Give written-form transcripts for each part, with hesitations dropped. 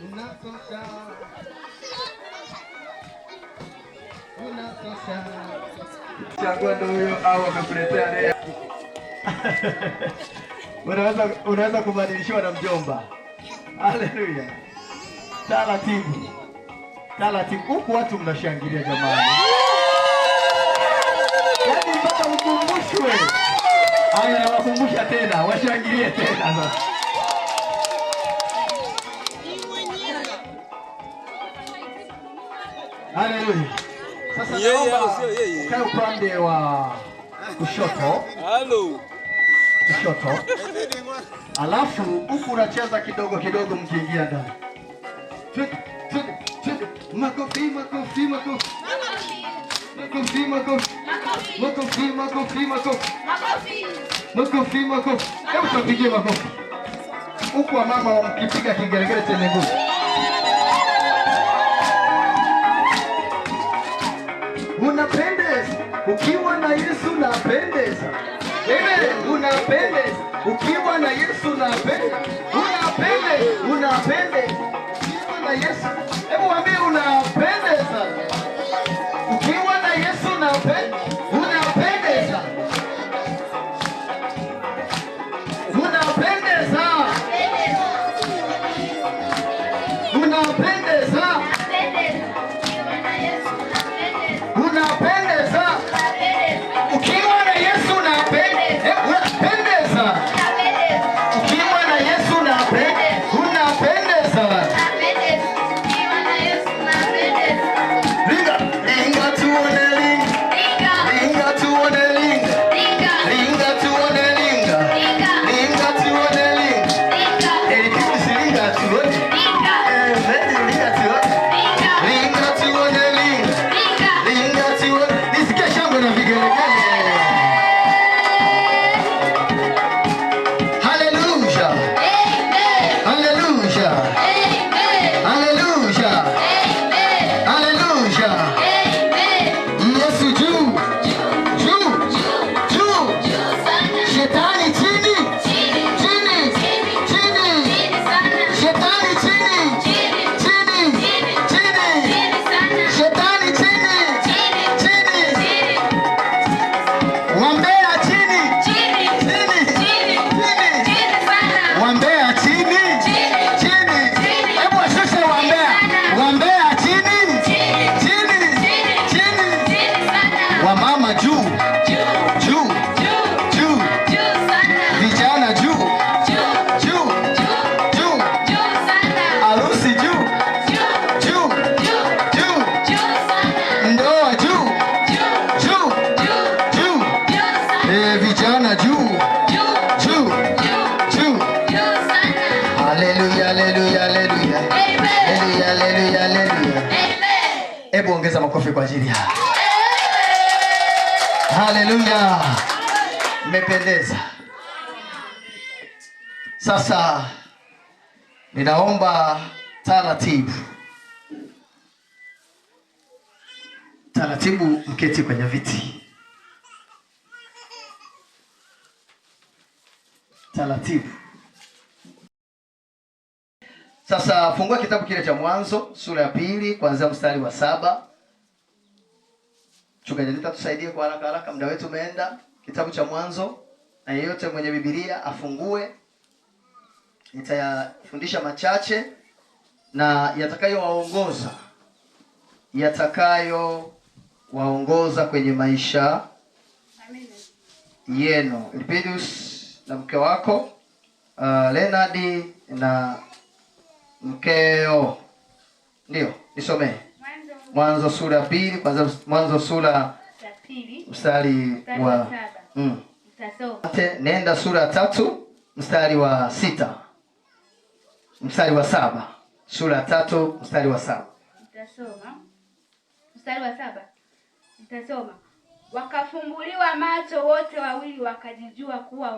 Unatosha. Unatosha. Chagua ndo huyo au amekuletea leo. Unaweza kubadilishiwa na mjomba. Haleluya. Taratibu. Taratibu. Huku watu mnashangilia jamani. Yaani mpaka mkumbushwe. Haya, nawakumbusha tena, washangilie tena sasa. Haleluya. Sasa naomba ukae upande wa kushoto. Halo. Kushoto. Alafu huku unacheza kidogo kidogo mkiingia ndani. Twende, twende, twende. Makofi, makofi, makofi. Makofi, makofi. Makofi, makofi, makofi. Makofi, makofi. Hebu tupigie makofi. Huku wa mama mkipiga kigelegele chenye nguvu. Unapendeza ukiwa na Yesu, unapendeza. Amen. Unapendeza ukiwa na Yesu, unapendeza. Unapendeza, unapendeza ukiwa na Yesu. Hebu waambie unapendeza ukiwa na Yesu, unapendeza. Unapendeza. Unapendeza. Unapendeza. Unapendeza. Ukiwa na Yesu unapendeza. Unapendeza. Ukiwa na Yesu unapendeza. Unapendeza. Ringa, ringa tuone ringa. Ringa tuone ringa. Ringa tuone ringa. Ringa tuone ringa. Elipidus ringa tuone. Fred ringa tuone. Ringa tuone ringa. Ringa tuone. Nisikie shangwe na vigelegele. Hallelujah. Hallelujah. Hallelujah. Hallelujah. Yesu juu. Juu. Juu. Shetani chini. Chini. Chini. Shetani chini. Chini. Chini. Shetani chini. Chini. Wambea chini. Chini. Chini. Wambea chini. Chini. Hebu washushe wambea. Wambea chini. Chini. Chini. Wamama juu. Juu. Juu. Vijana juu. Juu. Juu. Harusi juu. Juu. Juu. Ndoa juu. Juu. Juu. Vijana juu. Juu. Juu. Haleluya, haleluya, haleluya. Haleluya, haleluya, haleluya. Hebu ongeza makofi kwa ajili ya. Haleluya. Mmependeza. Sasa ninaomba taratibu. Taratibu mketi kwenye viti. Taratibu. Sasa fungua kitabu kile cha Mwanzo sura ya 2 kuanzia mstari wa 7. Mchungaji Anita tusaidie kwa haraka haraka, muda wetu umeenda. Kitabu cha Mwanzo, na yeyote mwenye Biblia afungue. Nitayafundisha machache na yatakayowaongoza kwenye maisha yenu. Elpidus na mke wako, Leonard na mkeo. Ndio, nisomee. Mwanzo sura ya 2, kwanza Mwanzo sura ya 2, mstari wa 7. Nitasoma. Nenda sura ya 3 mstari wa 6. Mstari wa 7. Sura ya 3 mstari wa 7. Nitasoma. Mstari wa 7. Nitasoma. Wakafumbuliwa macho wote wawili wakajijua kuwa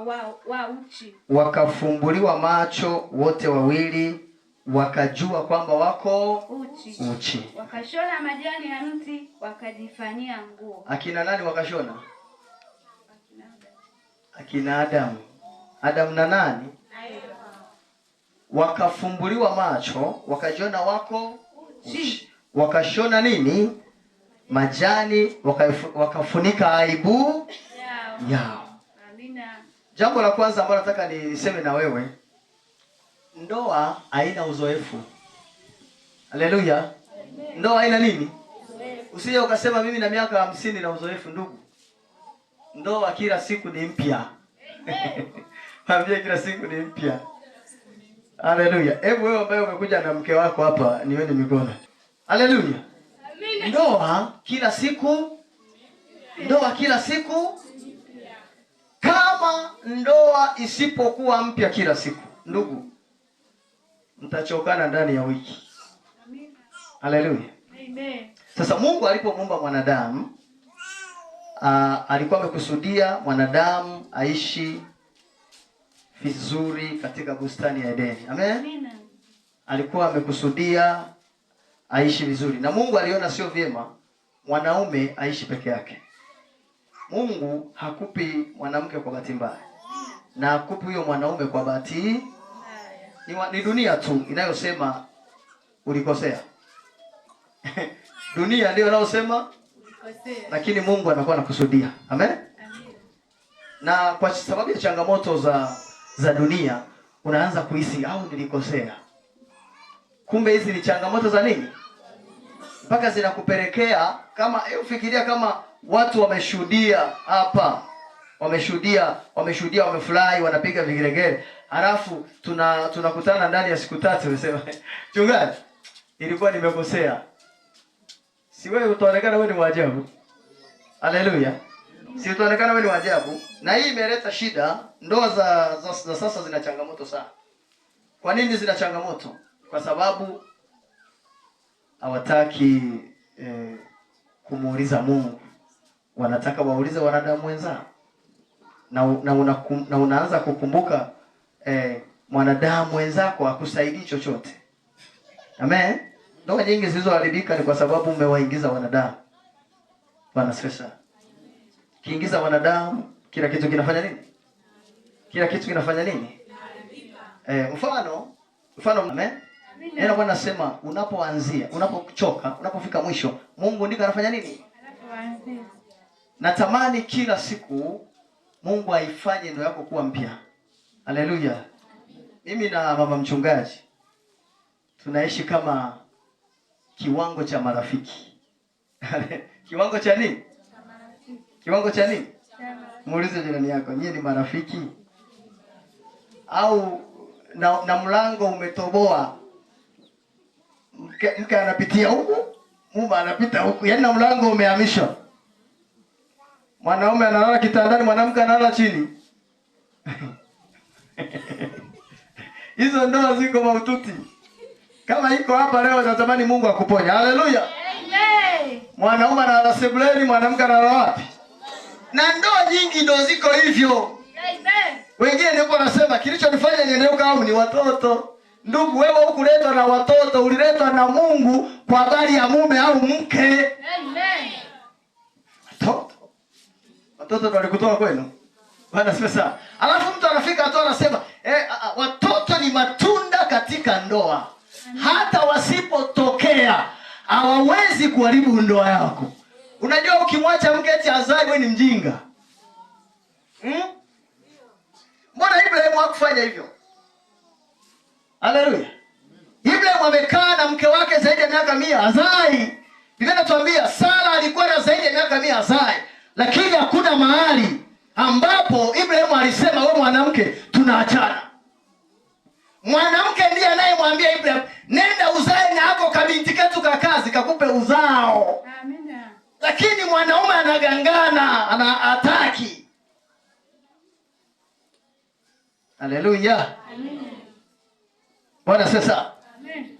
wa uchi. Wakafumbuliwa macho wote wawili wakajua kwamba wako uchi. Uchi. Wakashona majani ya mti wakajifanyia nguo. Akina nani wakashona? Akina Adamu. Adamu na nani? Wakafumbuliwa macho, wakajiona wako uchi. Wakashona nini? Majani, wakafunika aibu yao. Amina. Jambo la kwanza ambalo nataka niseme na wewe, ndoa haina uzoefu. Haleluya. Ndoa haina nini? Usije ukasema mimi na miaka 50 na uzoefu, ndugu. Ndoa kila siku ni mpya. Mwambie kila siku ni mpya. Haleluya. Hebu wewe ambaye umekuja na mke wako hapa, nione mikono. Haleluya. Amina. Ndoa kila siku, ndoa kila siku. Kama ndoa isipokuwa mpya kila siku, ndugu, mtachokana ndani ya wiki. Amina. Haleluya. Amen. Sasa Mungu alipomuumba mwanadamu, alikuwa amekusudia mwanadamu aishi vizuri katika bustani ya Edeni. Amen. Amina. Alikuwa amekusudia aishi vizuri, na Mungu aliona sio vyema mwanaume aishi peke yake. Mungu hakupi mwanamke kwa bahati mbaya, na hakupi huyo mwanaume kwa bahati. Ni dunia tu inayosema ulikosea. Dunia ndio inayosema, Ulikosea. lakini Mungu anakuwa anakusudia. Amen. Amen. Na kwa sababu ya changamoto za dunia unaanza kuhisi au nilikosea. Kumbe hizi ni changamoto za nini? Mpaka zinakupelekea kama, hebu fikiria kama watu wameshuhudia hapa, wameshuhudia, wamefurahi, wanapiga vigelegele, halafu tunakutana ndani ya siku 3, unasema mchungaji, nilikuwa nimekosea. Si wewe utaonekana wewe ni waajabu. Haleluya. Si utaonekana wewe ni waajabu. Na hii imeleta shida. Ndoa za sasa zina changamoto sana. Kwa nini zina changamoto? Kwa sababu hawataki kumuuliza Mungu. Wanataka waulize wanadamu wenzao. Na unaanza kukumbuka mwanadamu wenzako hakusaidii chochote. Amen. Ndoa nyingi zilizoharibika ni kwa sababu umewaingiza wanadamu. Bwana asifiwe sana. Kiingiza wanadamu, kila kitu kinafanya nini? Kila kitu kinafanya nini? Mfano, amen. Neno Bwana nasema unapoanzia, unapochoka, unapofika mwisho, Mungu ndiko anafanya nini? Anapoanzia. Natamani kila siku Mungu aifanye ndoa yako kuwa mpya. Haleluya. Mimi na mama mchungaji tunaishi kama kiwango cha marafiki. Kiwango cha nini? Kiwango cha nini? Muulize jirani yako, nyie ni marafiki? Au na mlango umetoboa, mke anapitia huku, mume anapita huku, yaani na mlango umehamishwa. Mwanaume analala kitandani, mwanamke analala chini. Hizo ndoa ziko mahututi. Kama iko hapa leo, natamani Mungu akuponye. Haleluya. Amen. Mwanaume analala sebuleni, mwanamke analala wapi? Na ndoa nyingi ndo ziko hivyo. Amen. Wengine ndipo wanasema kilichonifanya niendelee au ni watoto. Ndugu, wewe hukuletwa na watoto, uliletwa na Mungu kwa habari ya mume au mke. Amen. Watoto. Watoto ndo walikutoa kwenu. Bwana asifiwe sana. Alafu mtu anafika tu anasema, watoto ni matunda katika ndoa. Hata wasipotokea hawawezi kuharibu ndoa yako. Unajua ukimwacha mke eti azae, wewe ni mjinga. Mbona Ibrahim hakufanya hivyo? Haleluya. Ibrahim amekaa na mke wake zaidi ya miaka 100 azai. Biblia inatuambia Sara alikuwa na zaidi ya miaka 100 azai. Lakini hakuna mahali ambapo Ibrahim alisema wewe mwanamke tunaachana. Mwanamke ndiye anayemwambia Ibrahim, nenda uzae na hako kabinti ketu ka kazi kakupe uzao. Amina. Lakini mwanaume anagangana, ana hataki. Haleluya. Amina. Bwana sasa. Amen.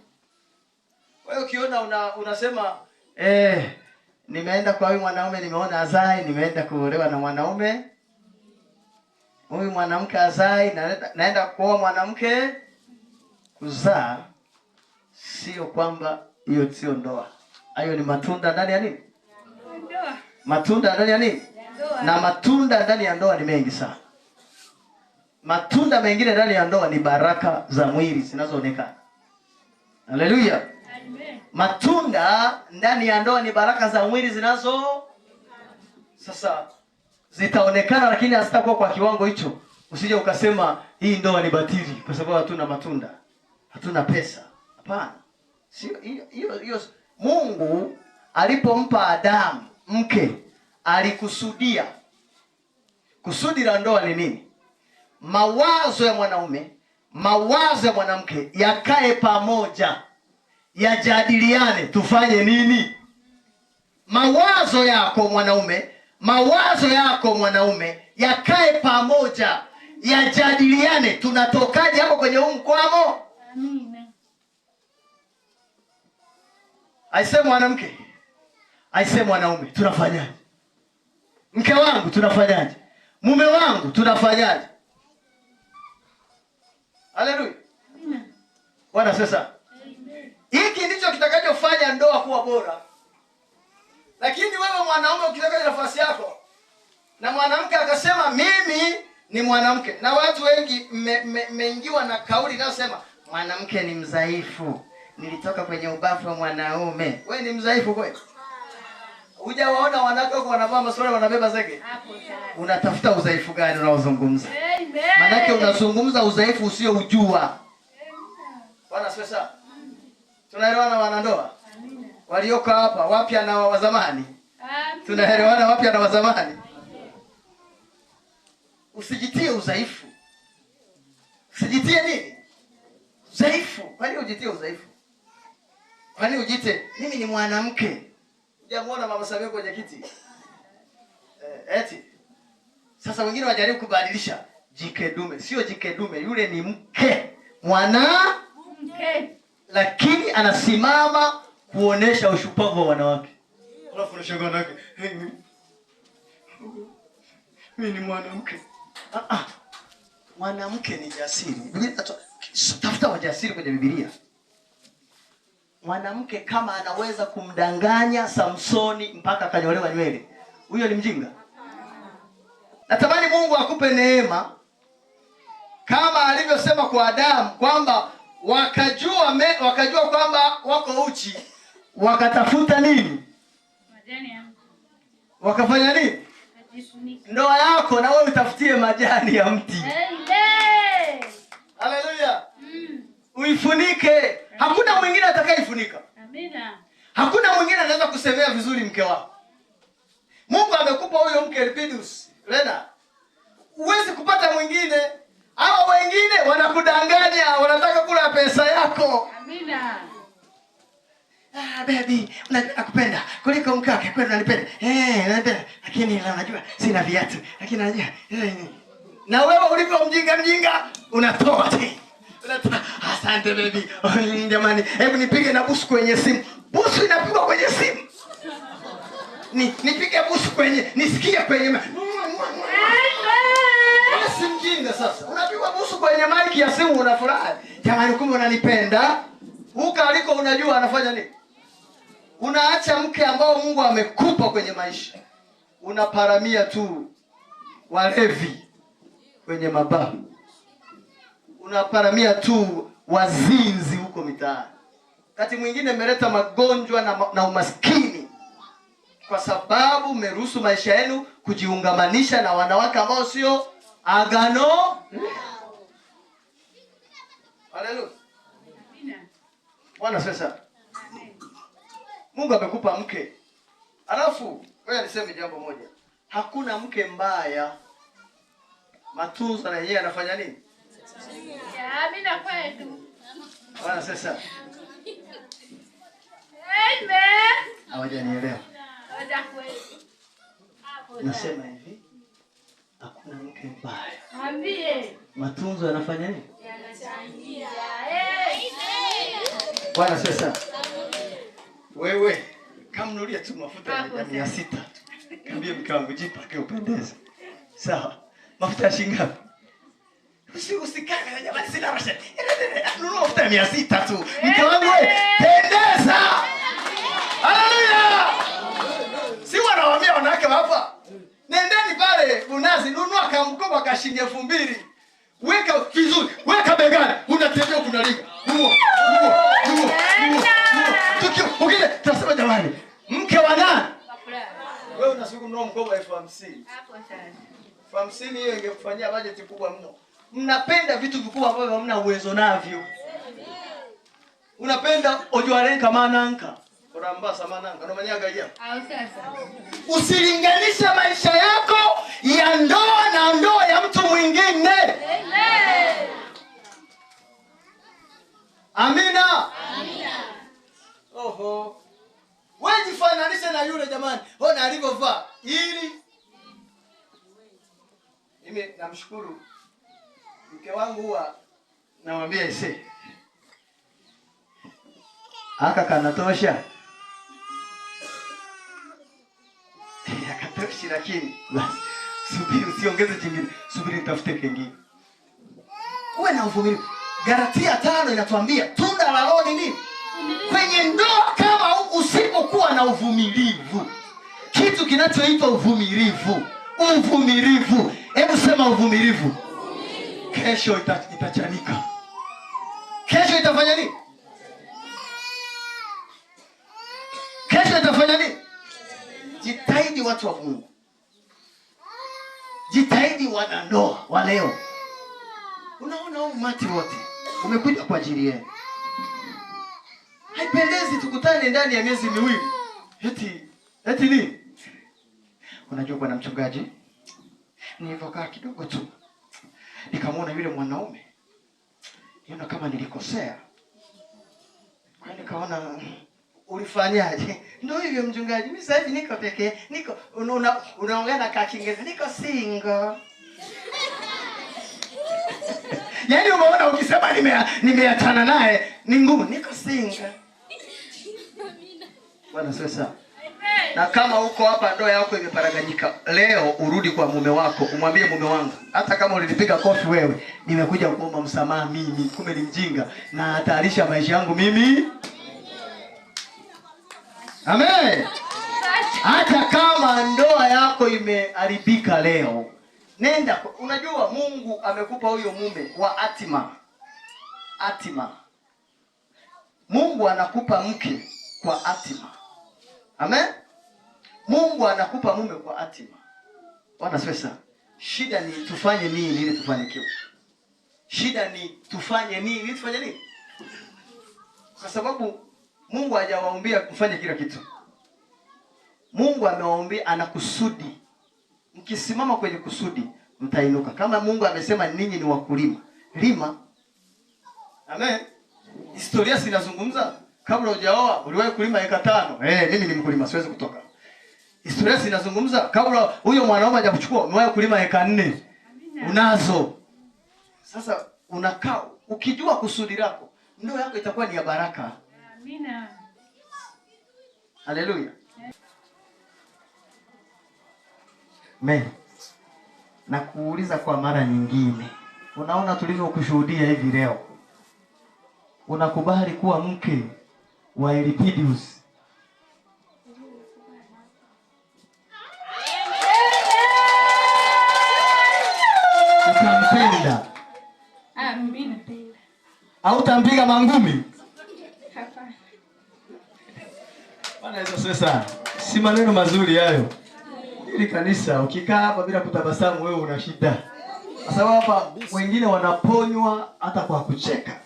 Kwa hiyo ukiona unasema nimeenda kwa huyu mwanaume nimeona azai, nimeenda kuolewa na mwanaume. Huyu mwanamke azai, naenda kuoa mwanamke. Kuzaa sio kwamba hiyo sio ndoa. Hayo ni matunda ndani ya nini? Ndoa. Matunda ndani ya nini? Ndoa. Na matunda ndani ya ndoa ni mengi sana. Matunda mengine ndani ya ndoa ni baraka za mwili zinazoonekana. Haleluya. Amen. Matunda ndani ya ndoa ni baraka za mwili zinazo sasa zitaonekana, lakini hazitakuwa kwa kiwango hicho. Usije ukasema hii ndoa ni batili kwa sababu hatuna matunda, hatuna pesa. Hapana, sio hiyo hiyo hiyo. Mungu alipompa Adamu mke alikusudia. Kusudi la ndoa ni nini? Mawazo ya mwanaume, mawazo ya mwanamke yakae pamoja, yajadiliane, tufanye nini? Mawazo yako mwanaume, mawazo yako mwanaume yakae pamoja, yajadiliane, tunatokaje hapo kwenye huu mkwamo? Amina. Aisee mwanamke, aisee mwanaume, tunafanyaje? Mke wangu tunafanyaje? Mume wangu tunafanyaje? Haleluya. Amina. Bwana sasa, Amen. hiki ndicho kitakachofanya ndoa kuwa bora. Lakini wewe mwanaume ukitaka nafasi yako na mwanamke akasema mimi ni mwanamke, na watu wengi mmeingiwa na kauli inayosema mwanamke ni mdhaifu, nilitoka kwenye ubavu wa mwanaume. Wewe ni mdhaifu kweli? Hujawaona wanawake wako wanavaa masuruali wanabeba zege? Hapo sasa. Unatafuta udhaifu gani unaozungumza? Amen. Maanake unazungumza udhaifu usioujua. Bwana asifiwe sana. Tunaelewana wanandoa? Amina. Walioko hapa wapya na wa zamani. Amina. Tunaelewana wapya na wa zamani. Usijitie udhaifu. Usijitie nini? Udhaifu. Kwa nini ujitie udhaifu? Kwa nini ujite mimi ni mwanamke? Hujamuona Mama Samia kwenye kiti? Eti. Sasa wengine wajaribu kubadilisha jike dume. Sio jike dume, yule ni mke. Mwana Mke. lakini anasimama kuonesha ushupavu wa wanawake. Alafu unashangaa wanawake, "Hey, mimi ni mwanamke." Ah, ah. Mwanamke ni jasiri. Biblia tafuta wajasiri kwenye Biblia. Mwanamke kama anaweza kumdanganya Samsoni mpaka akanyolewa nywele, huyo ni mjinga? Natamani Mungu akupe neema kama alivyosema kwa Adamu kwamba wakajua kwamba wako uchi, wakatafuta nini? Majani ya mti. Wakafanya nini? Ajifunike. Ndoa yako na wewe utafutie majani ya mti. Amen. Haleluya. Mm. Uifunike. Hakuna mwingine atakayeifunika. Amina. Hakuna mwingine anaweza kusemea vizuri mke wako. Mungu amekupa huyo mke Elpidus, Lena. Huwezi kupata mwingine. Hawa wengine wanakudanganya, wanataka kula pesa yako. Amina. Ah, baby, unajua nakupenda kuliko mke wake, kweli unanipenda. Unanipenda. Lakini la, unajua sina viatu. Lakini unajua Na wewe ulivyo mjinga mjinga unatoa tu. Unatoa. Asante baby. Oh, jamani, hebu nipige na busu kwenye simu. Busu inapigwa kwenye simu. Nipige busu kwenye, nisikie kwenye Amen. Si mjinga sasa. Unapigwa busu kwenye mic ya simu unafurahi. Jamani, kumbe unanipenda. Huko aliko unajua anafanya nini? Unaacha mke ambao Mungu amekupa kwenye maisha. Unaparamia tu walevi kwenye mabaa. Unaparamia tu wazinzi huko mitaani. Wakati mwingine mmeleta magonjwa na umaskini kwa sababu mmeruhusu maisha yenu kujiungamanisha na wanawake ambao sio agano. Haleluya. Amina. Bwana sasa. Amen. Mungu amekupa mke. Alafu wewe niseme jambo moja. Hakuna mke mbaya. Matunzo na yeye anafanya nini? Ya, amina kwetu. Bwana sasa. Amen. Hawajanielewa. Hawaja kwetu. Hapo. Nasema hivi. Hakuna mke mbaya. Ambie. Matunzo yanafanya nini? Yanachangia. Eh. Bwana sasa. Wewe kamnulia tu mafuta Hapo ya sasa. 600 tu. Kaambie mke wangu jipake upendeze. Sawa. Mafuta ya shilingi ngapi? Usikae jamani, sina rasha. Nunua mafuta ya 600 tu. Mke wangu wewe, pendeza. Haleluya. Si wanawaambia wanawake hapa. Nendeni pale Bunazi, nunua kamkoba ka shilingi 2000. Weka vizuri, weka begani, unatembea kunalinga. Huo, huo, huo, huo. Tukio, ukija tunasema jamani, mke wa nani? Wewe unasiku mnao mkoba 50,000. Hapo sasa. 50,000 hiyo ingekufanyia bajeti kubwa mno. Mnapenda vitu vikubwa ambavyo hamna uwezo navyo. Unapenda ojuarenka mananka. Orambasa mananka. Unamanyaga hiyo. Au sasa. Usilinganishe maisha yako ya ndoa na ndoa ya mtu mwingine. Amen. Amina. Amina. Oho. Wewe jifananishe na yule jamani. Ona alivyovaa. Ili mimi namshukuru mke wangu huwa namwambia ise. Aka kanatosha. Akatoshi lakini basi subiri usiongeze kingine. Subiri nitafute kingine. Uwe na uvumilivu. Galatia 5 inatuambia tunda la Roho ni nini? Kwenye ndoa kama usipokuwa na uvumilivu. Kitu kinachoitwa uvumilivu. Uvumilivu. Hebu sema uvumilivu. Kesho itachanika. Kesho itafanya nini? Kesho itafanya nini? Jitahidi watu wa Mungu. Jitahidi wanandoa wa leo. Unaona huu umati wote umekuja kwa ajili yenu. Haipendezi tukutane ndani ya miezi miwili. Eti nini? Unajua bwana mchungaji, nilivyokaa kidogo tu nikamwona yule mwanaume, niona kama nilikosea. Kwa hiyo nikaona ulifanyaje? Ndio hivyo mchungaji, mimi sasa hivi niko pekee, niko unaongea na kaka Kiingereza, niko single. Yaani umeona ukisema nimeachana naye ni ngumu, niko single. Bwana sasa. Na kama uko hapa ndoa yako imeparaganyika, leo urudi kwa mume wako, umwambie mume wangu, hata kama ulinipiga kofi wewe, nimekuja kuomba msamaha mimi, kumbe ni mjinga na hatarisha maisha yangu mimi. Amen. Hata kama ndoa yako imeharibika leo, nenda. Unajua Mungu amekupa huyo mume wa hatima. Hatima. Mungu anakupa mke kwa hatima. Amen. Mungu anakupa mume kwa hatima. Bwana asifiwe sana. Shida ni tufanye nini ili tufanikiwe? Shida ni tufanye nini ili tufanye nini? Kwa sababu Mungu hajawaumbia kufanya kila kitu. Mungu amewaumbia, ana kusudi. Mkisimama kwenye kusudi mtainuka. Kama Mungu amesema ninyi ni wakulima, lima. Amen. Historia sinazungumza, kabla hujaoa uliwahi kulima eka 5. Mimi ni mkulima, siwezi kutoka. Historia sinazungumza, kabla huyo mwanaume hajakuchukua umewahi kulima eka 4. Unazo. Sasa unakaa ukijua kusudi lako, ndoa yako itakuwa ni ya baraka. Amina. Haleluya. Amen. Na kuuliza kwa mara nyingine, unaona tulivyokushuhudia hivi leo, unakubali kuwa mke wa Elpidius? Utampenda? Amina. Au utampiga mangumi? Hapana. Bwana Yesu asifiwe sana. Si maneno mazuri hayo. Hili kanisa ukikaa hapa bila kutabasamu wewe una shida. Kwa sababu hapa wengine wanaponywa hata kwa kucheka.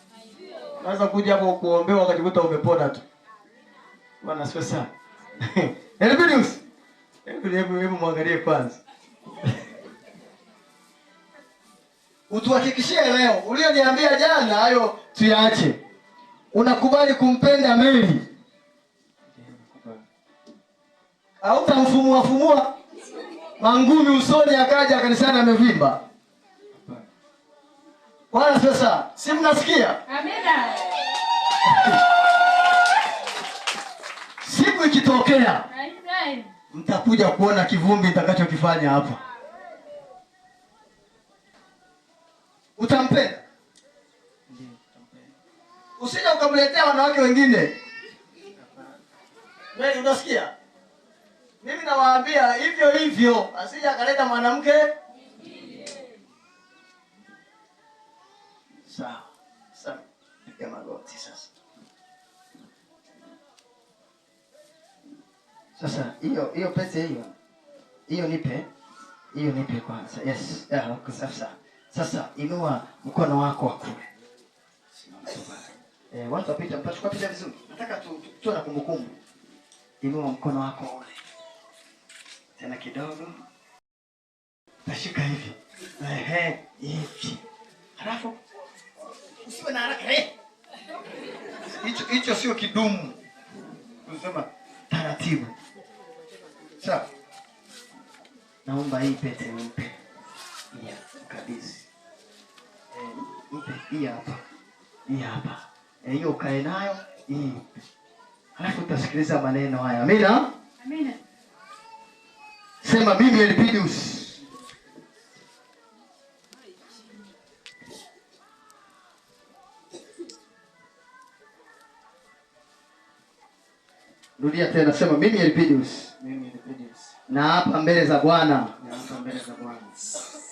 Unaweza kuja hapo kuombewa ukajikuta umepona tu. Bwana asifiwe sana. Elpidius. Hebu muangalie kwanza. Utuhakikishie leo ulioniambia jana hayo tuyaache. Unakubali kumpenda Mary? Hautamfumua fumua mangumi usoni akaja kanisani amevimba. Bwana sasa, si mnasikia? Amina. Siku ikitokea Amen. mtakuja kuona kivumbi nitakachokifanya hapa. Utampenda? Ndio, utampenda. Usije ukamletea wanawake wengine. Wewe unasikia? Mimi nawaambia hivyo hivyo, asije akaleta mwanamke. Sawa. Sasa piga magoti sasa. Sasa hiyo hiyo pete hiyo. Hiyo nipe. Hiyo nipe kwanza. Yes. Yeah, okay, sasa. Sasa inua mkono wako wa kulia. Simama tu pale. Watu wapita, mtachukua picha vizuri. Nataka tu na kumbukumbu. Inua mkono wako ule. Tena kidogo. Tashika hivi. Ehe, hivi. Halafu usiwe na haraka eh. Hicho hicho sio kidumu. Unasema taratibu. Sawa. Naomba hii pete umpe. Ya, mkabidhi. Mpe hii hapa. Hii hapa. Hiyo ukae nayo hii. Halafu utasikiliza maneno haya. Amina. Amina. Sema mimi Elpidius. Rudia tena, sema mimi Elpidius. Mimi Elpidius. Na hapa mbele za Bwana Na hapa mbele za Bwana.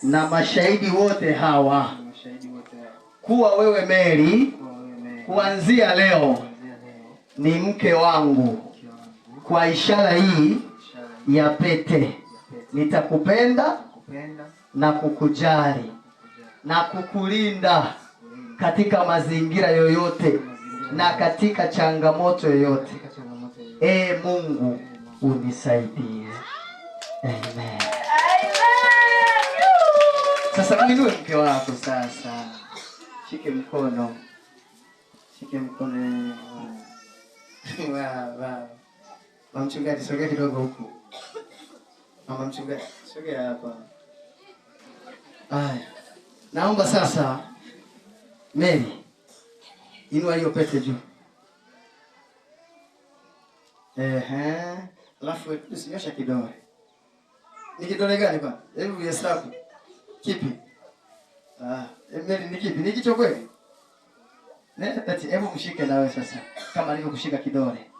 na mashahidi wote hawa Na mashahidi wote hawa. kuwa wewe Mary Kuwa wewe Mary. kuanzia leo Kuanzia leo ni mke wangu. mke wangu. Kwa ishara hii Ishara hii ya pete ya pete. nitakupenda Kupenda na kukujali kukujali na kukulinda kulinda katika mazingira yoyote na katika changamoto yoyote. katika changamoto yoyote. Ee Mungu unisaidie. Amen. Sasa mwinue mke wako sasa, shike mkono, shike mkono. Wa mama mchungaji, sogea kidogo huku. Mama mchungaji, sogea hapa. Haya, naomba sasa, Mary, inua hiyo pete juu. Ehe, alafu usinyosha kidole. Ni kidole gani kwa? Hebu hesabu. Kipi? Ah, Mary ni kipi? Ni kicho kweli? Eti hebu mshike nawe sasa kama alivyokushika kidole.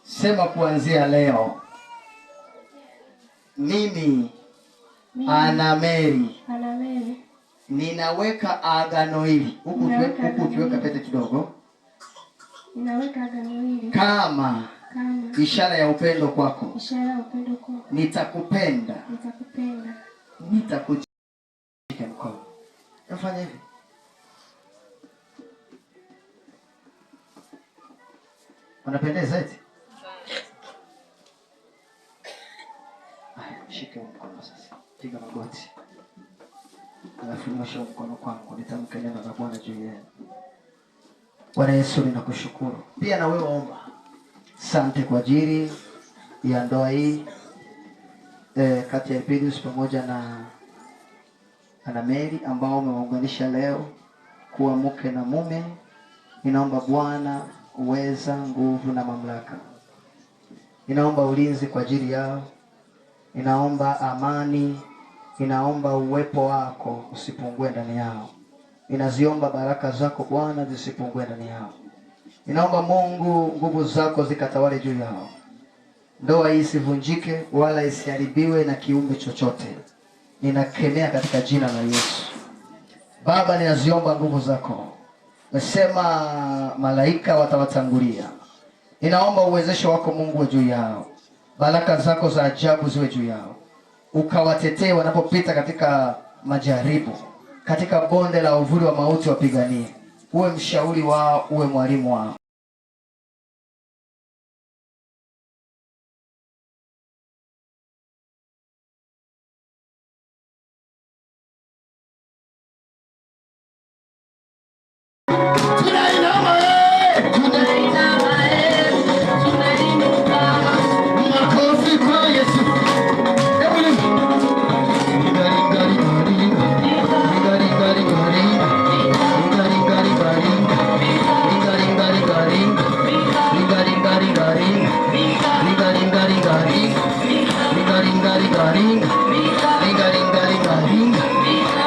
Sema kuanzia leo mimi Ana Mary Ana Mary. ninaweka agano hili huku Ninaweka huku ukiweka agano pete kidogo Ninaweka agano hili kama kama ishara ya upendo kwako. ishara ya upendo kwako. Nitakupenda, Nitakupenda. nitakushika mkono. Fanya hivi. Wanapendeza eti? Haya, shika mkono sasa. Piga magoti. Alafu nyosha mkono kwangu, nitamke neno la Bwana juu yenu. Bwana Yesu, ninakushukuru. Pia na wewe omba. Asante kwa ajili ya ndoa hii kati ya Elpidius pamoja na Ana Mary ambao umewaunganisha leo kuwa mke na mume. Ninaomba Bwana uweza, nguvu na mamlaka. Ninaomba ulinzi kwa ajili yao. Ninaomba amani. Ninaomba uwepo wako usipungue ndani yao. Ninaziomba baraka zako Bwana zisipungue ndani yao. Ninaomba Mungu nguvu zako zikatawale juu yao. Ndoa hii isivunjike wala isiharibiwe na kiumbe chochote. Ninakemea katika jina la Yesu. Baba, ninaziomba nguvu zako. Umesema malaika watawatangulia. Ninaomba uwezesho wako Mungu uwe juu yao. Baraka zako za ajabu ziwe juu yao. Ukawatetee wanapopita katika majaribu, katika bonde la uvuli wa mauti wapiganie. Uwe mshauri wao, uwe mwalimu wao. Tunainama eh! Tunainama eh, tunainuka. Makofi kwa Yesu. Hebu Ringa, ringa, ringa, ringa. Ringa, ringa, ringa, ringa. Ringa, ringa, ringa, ringa. Ringa, ringa, ringa, ringa. Ringa, ringa, ringa, ringa. Ringa, ringa, ringa, ringa. Ringa, ringa, ringa, ringa. Ringa, ringa, ringa, ringa.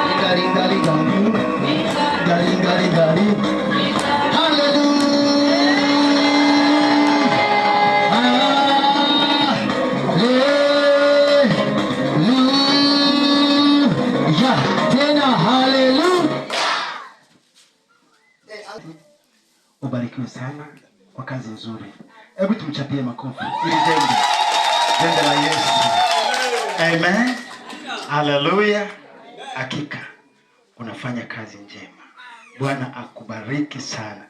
Ringa, ringa, ringa, ringa. Ringa, ringa, ringa, ringa. Hallelujah. Ubarikiwe sana kwa kazi nzuri. Hebu tumchapie makofi ili jembe jembe la Yesu. Amen, haleluya. Hakika unafanya kazi njema. Bwana akubariki sana.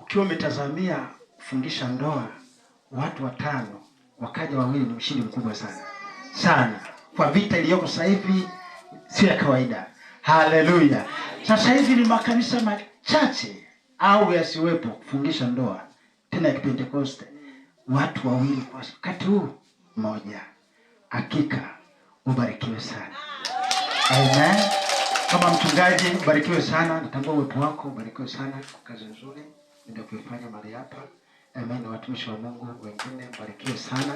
Ukiwa umetazamia kufungisha ndoa watu watano, wakaja wawili, ni ushindi mkubwa sana sana. Kwa vita iliyoko sasa hivi sio ya kawaida. Haleluya! Sasa hivi ni makanisa machache au yasiwepo kufungisha ndoa tena ya Kipentekoste, watu wawili kwa wakati huu mmoja. Hakika ubarikiwe sana. Amen. Kama mchungaji, ubarikiwe sana, natambua uwepo wako, ubarikiwe sana kwa kazi nzuri ndio kuifanya mahali hapa. Amen. Na watumishi wa Mungu wengine, ubarikiwe sana.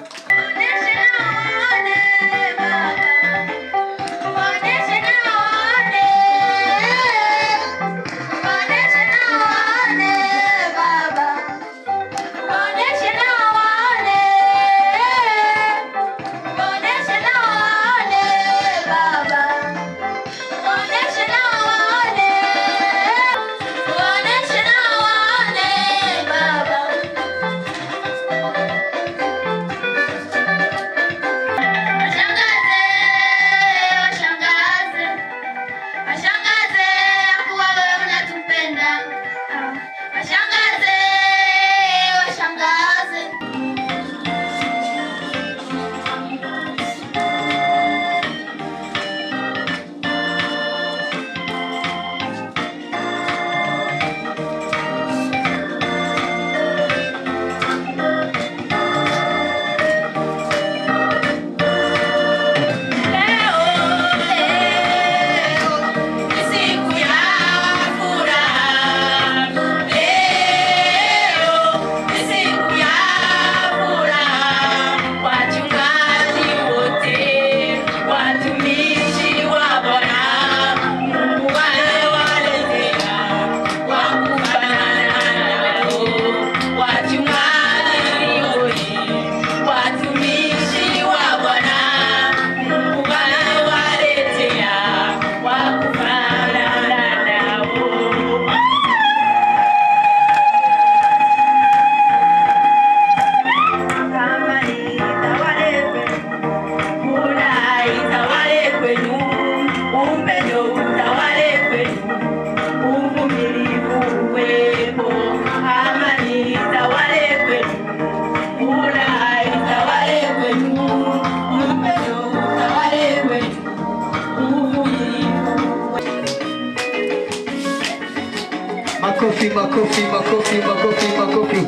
Washangaze kuwa wewe unatupenda. Washangaze, washangaze. Leo ni siku ya furaha. Leo ni siku ya furaha. Wachungaji wote, watumishi wa Bwana, Mungu amewaletea wa kufanana nao. Wachungaji wote, watumishi wa Bwana, Mungu amewaletea wa kufanana nao. Amani itawale kwenu, furaha itawale kwenu, upendo utawale kwenu, uvumilivu uwepo. Amani itawale kwenu, furaha itawale kwenu, upendo utawale kwenu, uvumilivu. Makofi, makofi, makofi, makofi, makofi.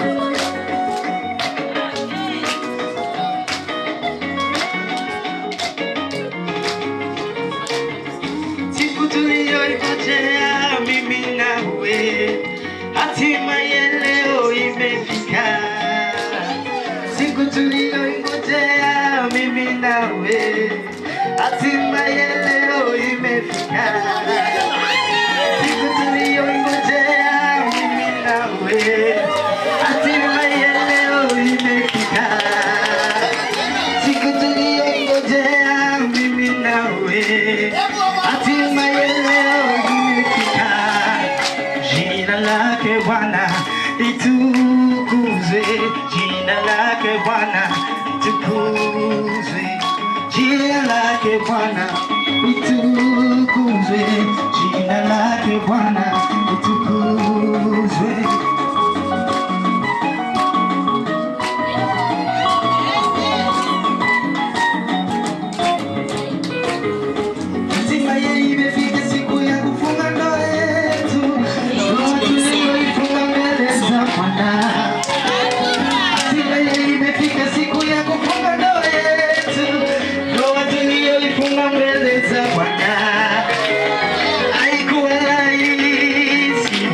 Siku tuliyoingojea mimi nawe, hatimaye leo imefika. Siku tuliyoingojea mimi nawe, hatimaye leo imefika. Siku tuliyoingojea mimi nawe, hatimaye leo imefika. Siku tuliyoingojea mimi nawe, hatimaye leo imefika. Jina lake Bwana litukuzwe, jina lake Bwana litukuzwe, jina lake Bwana litukuzwe, jina lake Bwana litukuzwe. Hatimaye imefika siku ya kufunga ndoa yetu, ndoa tuliyoifunga mbele za Bwana. Hatimaye imefika siku ya kufunga ndoa yetu, ndoa tuliyoifunga mbele za Bwana. Haikuwa rahisi.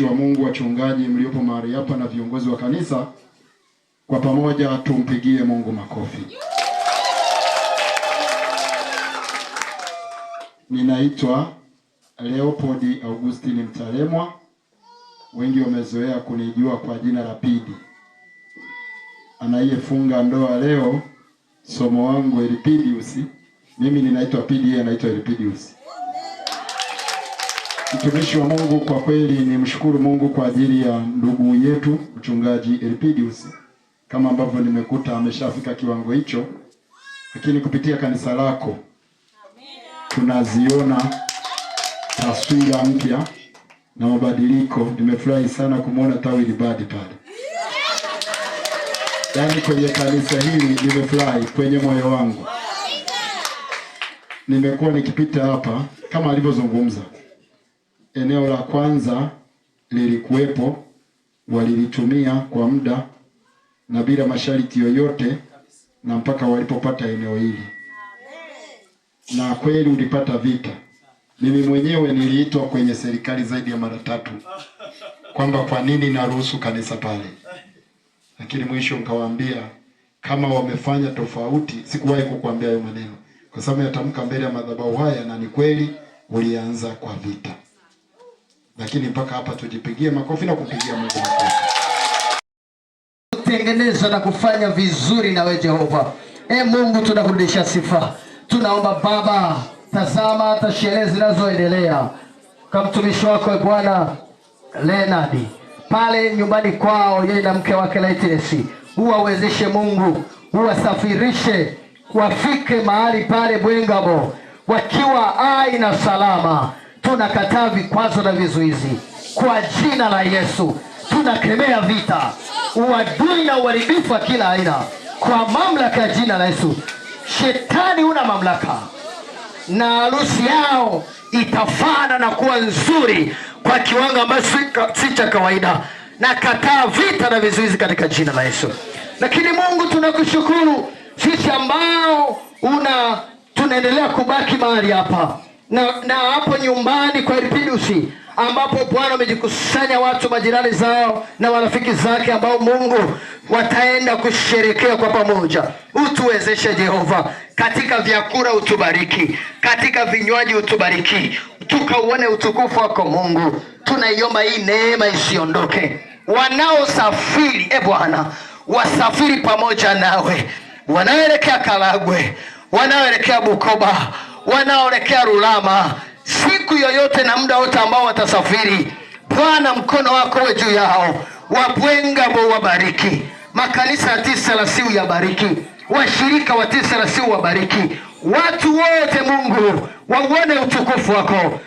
Watumishi wa Mungu, wachungaji mliopo mahali hapa na viongozi wa kanisa, kwa pamoja tumpigie Mungu makofi. Ninaitwa Leopold Augustine Mtalemwa, wengi wamezoea kunijua kwa jina la Pidi. Anayefunga ndoa leo somo wangu Elipidius, mimi ninaitwa Pidi, yeye anaitwa Elipidius. Mtumishi wa Mungu, kwa kweli ni mshukuru Mungu kwa ajili ya ndugu yetu mchungaji Elipidius, kama ambavyo nimekuta ameshafika kiwango hicho, lakini kupitia kanisa lako tunaziona taswira mpya na mabadiliko. Nimefurahi sana kumwona tawi Libadi pale, yaani kwenye kanisa hili nimefurahi kwenye moyo wangu. Nimekuwa nikipita hapa kama alivyozungumza, eneo la kwanza lilikuwepo, walilitumia kwa muda na bila masharti yoyote, na mpaka walipopata eneo hili, na kweli ulipata vita. Mimi mwenyewe niliitwa kwenye serikali zaidi ya mara tatu kwamba kwa nini naruhusu kanisa pale, lakini mwisho nikawaambia kama wamefanya tofauti. Sikuwahi kukuambia hayo maneno kwa sababu yatamka mbele ya madhabahu haya, na ni kweli ulianza kwa vita, lakini mpaka hapa tujipigie makofi na kumpigia Mungu makofi. Kutengeneza na kufanya vizuri nawe Jehova. E Mungu, tunakurudisha sifa. Tunaomba Baba, tazama hata sherehe zinazoendelea kwa mtumishi wako Bwana Leonard pale nyumbani kwao, yeye na mke wake Lightness, uwawezeshe Mungu, uwasafirishe wafike mahali pale Bwengabo wakiwa ai na salama. Tunakataa vikwazo na vizuizi kwa jina la Yesu. Tunakemea vita, uadui na uharibifu wa kila aina kwa mamlaka ya jina la Yesu. Shetani una mamlaka, na harusi yao itafana na kuwa nzuri kwa kiwango ambacho si cha kawaida. Na kataa vita na vizuizi katika jina la Yesu. Lakini Mungu tunakushukuru sisi ambao una tunaendelea kubaki mahali hapa na hapo nyumbani kwa Elpidius ambapo Bwana amejikusanya watu majirani zao na marafiki zake ambao Mungu wataenda kusherekea kwa pamoja. Utuwezeshe Jehova, katika vyakula utubariki, katika vinywaji utubariki, tukauone utukufu wako Mungu. Tunaiomba hii neema isiondoke. Wanaosafiri e Bwana, wasafiri pamoja nawe, wanaoelekea Karagwe, wanaoelekea Bukoba, wanaoelekea Rulama, siku yoyote na muda wote ambao watasafiri, Bwana mkono wako uwe juu yao. Wabwengabo wabariki, makanisa ya TCRC yabariki, washirika wa TCRC wabariki, watu wote Mungu wauone utukufu wako.